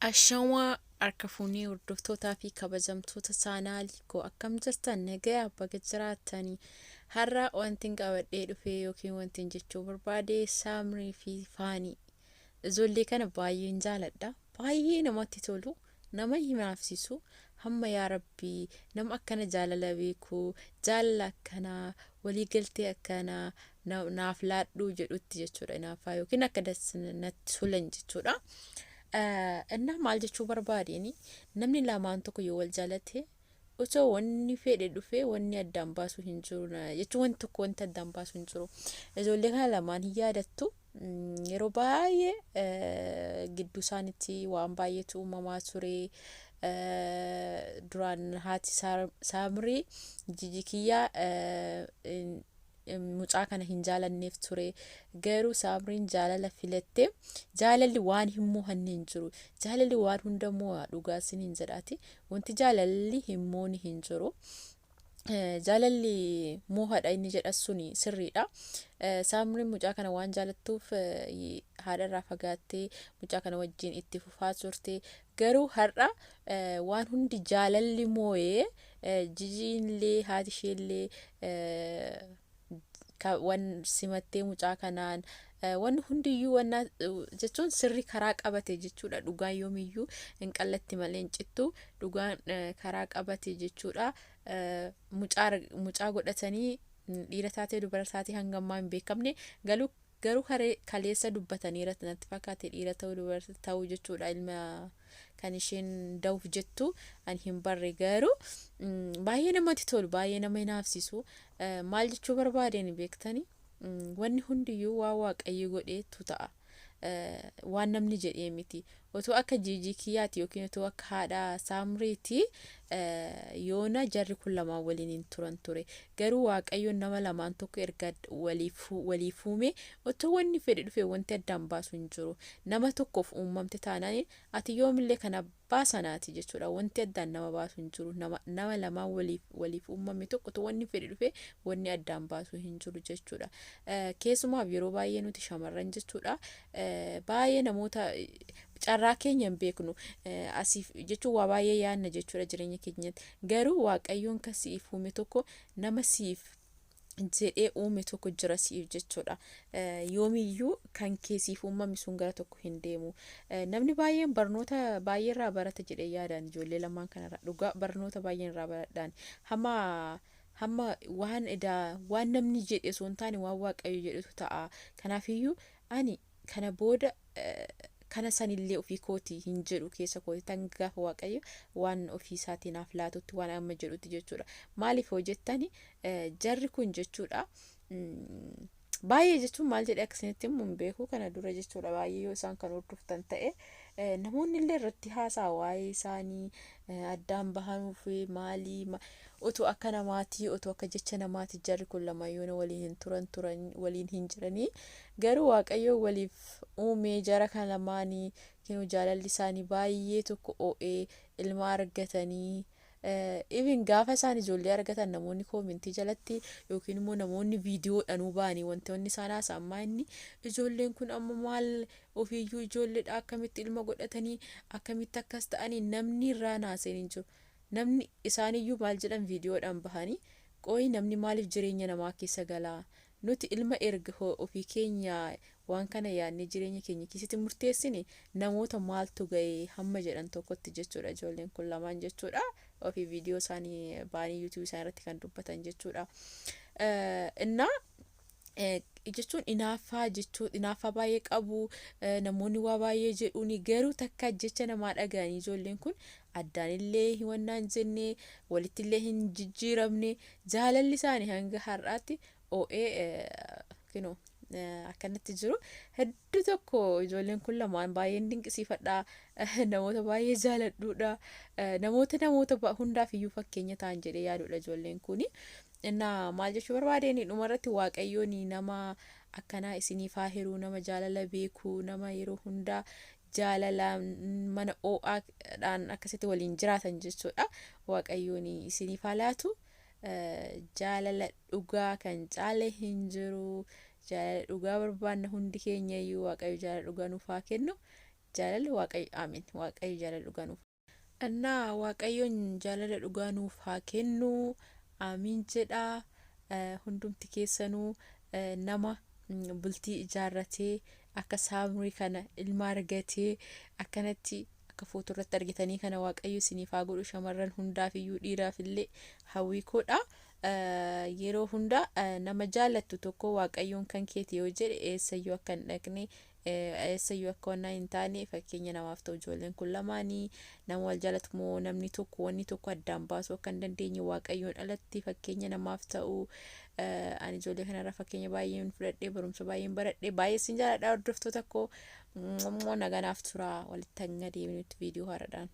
Ashamaa harka fuunee hordoftootaa fi kabajamtoota chaanaalii koo, akkam jirtan? Nagaya, baga jiraattanii. Har'a wantin qabadhee dhufe yookiin wantin jechuu barbaade Saamrii fi Faanii. Ijoollee kana baay'een jaaladha. Baay'ee namatti tolu. Nama hinaafsisu. Hamma yaa Rabbii, nama akkana jaalala beeku, jaalala akkanaa, waliigaltee akkanaa naaf laadhuu jedhutti jechuudha hinaaffaa yookiin akka natti tolan jechuudha. Innaa maal jechuu barbaadeen, namni lamaan tokko yoo wal jaalate otoo wanni fedhe dhufee wanni addaan baasu hin jiru jechuun, wanti tokko wanti addaan baasu hin jiru. Ijoollee kana lamaan hin yaadattu, yeroo baay'ee gidduu isaaniitti waan baay'eetu uumamaa ture. Duraan haati Saamrii Jiji Kiyyaa mucaa kana hin jaalanneef ture. Garuu Saamriin jaalala filatte. Jaalalli waan hin mo'anne hin jiru. Jaalalli waan hunda mo'a, dhugaa isiniin jedhaati. Wanti jaalalli hin moone hin jiru. Jaalalli mo'aadha inni jedha suni sirriidha. Saamriin mucaa kana waan jaalattuuf haadha irraa fagaattee mucaa kana wajjin itti fufaa turte. Garuu har'a waan hundi jaalalli moo'ee, Jijiinillee haati isheellee wan simattee mucaa kanaan wanni hundiyyuu wanna jechuun sirri karaa qabate jechuudha. Dhugaan yoomiyyuu hin qallatti malee hin cittu. Dhugaan karaa qabate jechuudha. Mucaa godhatanii, dhiira taatee dubara taatee hanga ammaa hin beekamne, garuu kaleessa dubbataniira natti fakkaate, dhiira ta'uu dubara ta'uu jechuudha. Ilma kan isheen da'uuf jettu ani hin barre, garuu baay'ee namatti tolu, baay'ee nama hinaafsisu. Maal jechuu barbaadeen beektanii, wanni hundiyyuu waan Waaqayyo godheetu ta'a. Waan namni jedhee miti. Otoo akka Jiijii Kiyyaati yookiin otoo akka haadha Saamriiti, yoona jarri kun lamaan waliin hin turan ture. Garuu Waaqayyoon nama lamaan tokko erga waliif uume, otoo wanni fedhe dhufe wanti addaan baasu hin jiru. Nama tokkoof uumamte taanaan ati yoomillee kan abbaa sanaati jechuudha. Wanti addaan nama baasu hin jiru. Nama lamaan waliif uumame tokko otoo wanni fedhe dhufe wanni addaan baasu hin jiru jechuudha. Keessumaaf yeroo baay'ee nuti shamarran jechuudha. Baay'ee namoota carraa keenya hin beeknu, asiif jechuun waa baay'ee yaadna jechuudha jireenya keenyatti. Garuu Waaqayyoon kan siif uume tokko, nama siif jedhee uume tokko jira siif jechuudha. Yoomiyyuu kan kee siif uumame sun gara tokko hin deemu. Namni baay'een barnoota baay'ee irraa barata jedhee yaadaan ijoollee lamaan kanarraa, dhugaa barnoota baay'een irraa baradhaan. Hamma hamma waan edaa waan namni jedhe osoo hin taane waan Waaqayyo jedhetu ta'a. Kanaafiyyuu ani kana booda kana sanillee ofii kooti hin jedhu, keessa kooti tan gaafa Waaqayyo waan ofii isaatii naaf laatutti, waan amma jedhutti jechuudha. Maaliif hoo jettani, jarri kun jechuudha baay'ee jechuun maal jedhee akkasinitti immoo hin beeku kana dura jechuudha. Baay'ee yoo isaan kan hordoftan ta'e, namoonni illee irratti haasa'a waa'ee isaanii, addaan bahanuuf maalii, otoo akka namaatii, otoo akka jecha namaati, jarri kun lama yoona waliin hin turan turan, waliin hin jiranii. Garuu Waaqayyo waliif uumee jara kana lamaanii kennu, jaalalli isaanii baay'ee tokko oo'ee ilma argatanii. Even gaafa isaan ijoollee argatan namoonni koomentii jalatti yookiin immoo namoonni viidiyoodhaanuu ba'anii wantoonni isaan haasa'an maa inni ijoolleen kun amma maal ofiiyyuu ijoolleedha, akkamitti ilma godhatanii, akkamitti akkas ta'anii, namni irraa naaseen hin jiru. Namni isaaniyyuu maal jedhan viidiyoodhaan bahanii, qooyi namni maaliif jireenya namaa keessa galaa? Nuti ilma erga ofii keenya waan kana yaadnee jireenya keenya keessatti murteessine, namoota maaltu ga'e hamma jedhan tokkotti jechuudha ijoolleen kun lamaan jechuudha. Ofii viidiyoo isaanii ba'anii YouTube isaanii irratti kan dubbatan jechuudha. Innaa jechuun inaaffaa jechuun inaaffaa baay'ee qabu, namoonni waa baay'ee jedhuuni, garuu takka jecha namaa dhaga'anii ijoolleen kun addaanillee wannaan jenne, walittillee hin jijjiiramne. Jaalalli isaanii hanga har'aatti oo'ee kinoo akkanatti jiru. Hedduu tokko ijoolleen kun lamaan baay'een dinqisiifadha. Namoota baay'ee jaaladhuudha. Namoota hundaaf iyyuu fakkeenya ta'an jedhee yaaduudha ijoolleen kuni. Innaa maal jechuu barbaadeen, dhumarratti Waaqayyoon nama akkanaa isiniif haa hiruu, nama jaalala beekuu, nama yeroo hundaa jaalala mana oo'aadhaan akkasitti waliin jiraatan jechuudha. Waaqayyoon isiniif haa laatu. Jaalala dhugaa kan caale hin jiru. Jaalala dhugaa barbaanna hundi keenya iyyuu. Waaqayyo jaalala dhugaa nuuf haa kennu. Jaalala Waaqayyo, amiin, Waaqayyo jaalala dhugaa nuuf. Innaa Waaqayyoon jaalala dhugaa nuuf haa kennu, amiin jedha. Hundumti keessanuu nama bultii ijaarratee akka Saamrii kana ilma argatee akkanatti akka footoo irratti argitanii kana Waaqayyo isiniif haa godhu, shamarran hundaaf iyyuu dhiiraaf illee hawwii koodha. Yeroo hunda nama jaallattu tokko Waaqayyoon kan keeti yoo jedhe eessayyuu akka hin dhaqne, eessayyuu akka wannaa hin taane fakkeenya namaaf ta'u. Ijoolleen kun lamaanii nama wal jaalatu moo namni tokko wanni tokko addaan baasuu akka hin dandeenye Waaqayyoon alatti fakkeenya namaaf ta'u. Ani ijoollee kanarraa fakkeenya baay'een fudhadhee, barumsa baay'een baradhee, baay'ee sin jaalladha. Hordoftoota koo, naganaaf tura, walitti hanga deebinutti viidiyoo haaraadhaan.